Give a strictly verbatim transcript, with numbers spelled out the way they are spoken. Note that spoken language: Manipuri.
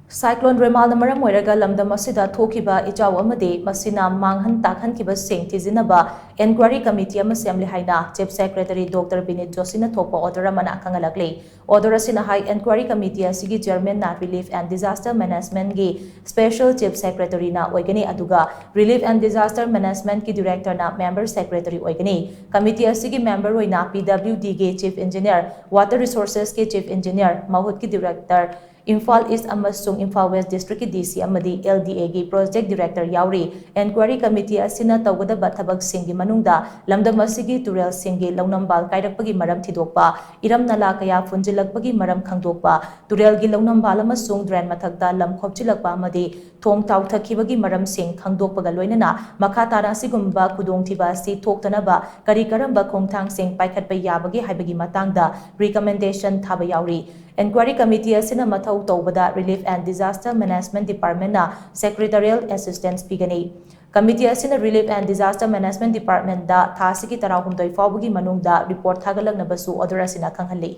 Cyclone Remalꯅ ꯃꯔꯝ ꯑꯣꯏꯔꯒ ꯂꯝꯗꯝ ꯑꯁꯤꯗ ꯊꯣꯛꯈꯤꯕ ꯏꯆꯥꯎ ꯑꯃꯗꯤ ꯃꯁꯤꯅ ꯃꯥꯡꯍꯟ ꯇꯥꯛꯍꯟꯈꯤꯕꯁꯤꯡ ꯊꯤꯖꯤꯟꯅꯕ inquiry committee ꯑꯃ ꯁꯦꯝꯂꯦ ꯍꯥꯏꯅ Chief Secretary Doctor Binit Joshiꯅ ꯊꯣꯛꯄ order ꯑꯃꯅ ꯈꯪꯍꯜꯂꯛꯂꯤ꯫ Order ꯑꯁꯤꯅ ꯍꯥꯏ, inquiry committee ꯑꯁꯤꯒꯤ chairmanꯅ Relief and Disaster Managementꯒꯤ Special Chief Secretaryꯅ ꯑꯣꯏꯒꯅꯤ, ꯑꯗꯨꯒ Relief and Disaster Managementꯀꯤ directorꯅ member secretary ꯑꯣꯏꯒꯅꯤ꯫ Committee ꯑꯁꯤꯒꯤ member ꯑꯣꯏꯅ PWDꯒꯤ Chief Engineer, Water Resourcesꯀꯤ Chief Engineer, ꯃꯍꯨꯠꯀꯤ director, Imphal East ꯑꯃꯁꯨꯡ ꯏꯝꯐꯥꯜ West districtꯀꯤ DC ꯑꯃꯗꯤ LDAꯒꯤ project director ꯌꯥꯎꯔꯤ꯫ Inquiry committee ꯑꯁꯤꯅ ꯇꯧꯒꯗꯕ ꯊꯕꯛꯁꯤꯡꯒꯤ ꯃꯅꯨꯡꯗ ꯂꯝꯗꯝ ꯑꯁꯤꯒꯤ ꯇꯨꯔꯦꯜꯁꯤꯡꯒꯤ ꯂꯧꯅꯝꯕꯥꯜ ꯀꯥꯏꯔꯛꯄꯒꯤ ꯃꯔꯝ ꯊꯤꯗꯣꯛꯄ, ꯏꯔꯝ ꯅꯂꯥ ꯀꯌꯥ ꯐꯨꯟꯖꯤꯜꯂꯛꯄꯒꯤ ꯃꯔꯝ ꯈꯪꯗꯣꯛꯄ, ꯇꯨꯔꯦꯜꯒꯤ ꯂꯧꯅꯝꯕꯥꯜ ꯑꯃꯁꯨꯡ drain ꯃꯊꯛꯇ ꯂꯝ ꯈꯣꯞꯆꯤꯜꯂꯛꯄ ꯑꯃꯗꯤ ꯊꯣꯡ ꯇꯥꯎꯊꯈꯤꯕꯒꯤ ꯃꯔꯝꯁꯤꯡ ꯈꯪꯗꯣꯛꯄꯒ ꯂꯣꯏꯅꯅ ꯃꯈꯥ ꯇꯥꯅ ꯑꯁꯤꯒꯨꯝꯕ ꯈꯨꯗꯣꯡꯊꯤꯕ ꯑꯁꯤ ꯊꯣꯛꯇꯅꯕ ꯀꯔꯤ ꯀꯔꯝꯕ ꯈꯣꯡꯊꯥꯡꯁꯤꯡ ꯄꯥꯏꯈꯠꯄ ꯌꯥꯕꯒꯦ ꯍꯥꯏꯕꯒꯤ ꯃꯇꯥꯡꯗ recommendation ꯊꯥꯕ ꯌꯥꯎꯔꯤ꯫ Inquiry committee ꯑꯁꯤꯅ ꯃꯊꯧ ꯇꯧꯕꯗ Relief and Disaster Management Departmentꯅ secretarial assistance ꯄꯤꯒꯅꯤ꯫ Committee ꯑꯁꯤꯅ Relief and Disaster Management Departmentꯗ ꯊꯥ ꯑꯁꯤꯒꯤ ꯇꯔꯥꯍꯨꯝꯗꯣꯏ ꯐꯥꯎꯕꯒꯤ ꯃꯅꯨꯡꯗ report ꯊꯥꯒꯠꯂꯛꯅꯕꯁꯨ order ꯑꯁꯤꯅ ꯈꯪꯍꯜꯂꯤ꯫